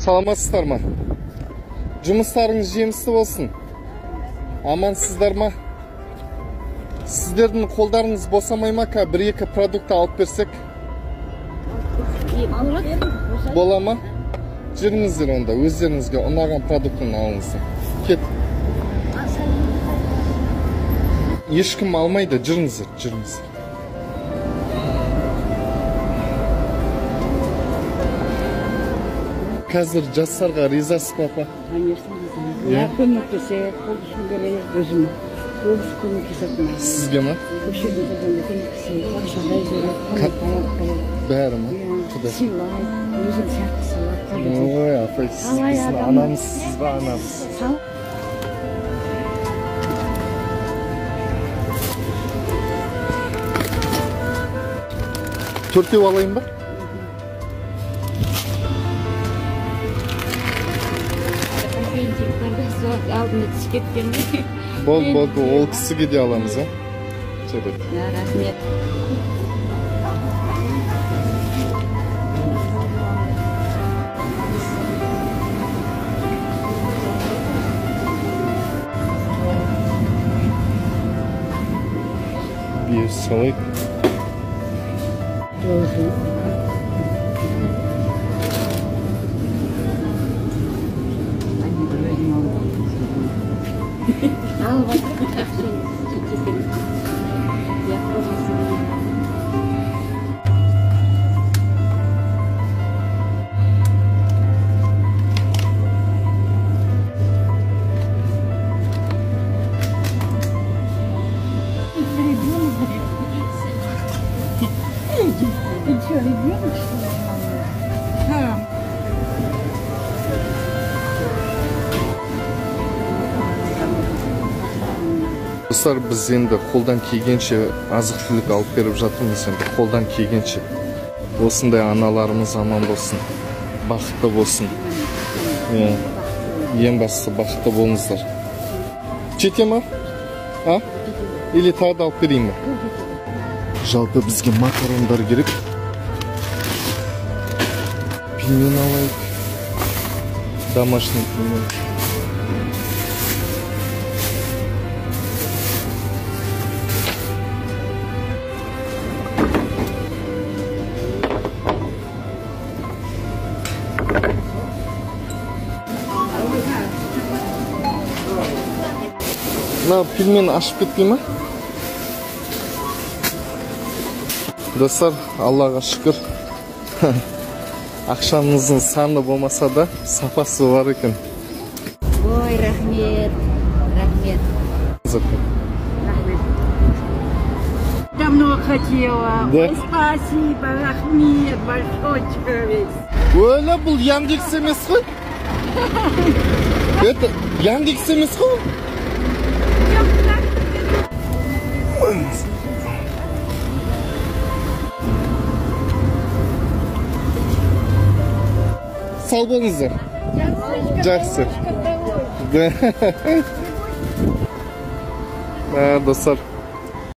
Саламатсыздар ма? Жұмыстарыңыз жемісті болсын. Амансыздар ма? Сіздердің қолдарыңыз босамай ма? Бір-екі продукт алып берсек? Бола ма? Жүріңіздер онда, өздеріңізге ұнаған продуктын алыңыздар. Кет. Ешкім алмайды, жүріңіздер, жүріңіздер. Қазір жастарға ризасыз ба, апа? Конечно, ризамын. Я көмектеседі, қол ұшын береді өзіме. Көбісі көмектеседі маған. Сізге ма? Көшеде жүргенде көмектеседі, ақшалай береді, көмек қояды. Бәрі ма? Құдай. Сыйлайды, өзім сияқты сыйлап. Ой, апай, сіз біздің анамызсыз ба, анамыз? Төртеу алайын ба? Алдында түсіп кеткен. Болды, болды, ол кісіге де аламыз, а? Жарайды. Рахмет. Бес салайық. Ты что, ребенок, что ли? Достар, біз енді қолдан келгенше азық-түлік алып беріп жатырмыз, енді қолдан келгенше. Осындай аналарымыз аман болсын, бақытты болсын. Ең бастысы бақытты болыңыздар. Жете ма? А? Или тағы да алып берейін бе? Жалпы бізге макарондар керек. Пельмен алайық. Домашний пельмен. Мына пельмен ашып кетпей ма? Достар, Аллаға шүкір. Ақшамыздың саны болмаса да, сапасы бар екен. Ой, рахмет, рахмет. Рахмет. Давно хотела. Да? Ой, спасибо, рахмет, большой человек. Өлі, бұл Яндекс емес қой? Это Яндекс емес қой? Сау болыңыздар. Жақсы. Достар,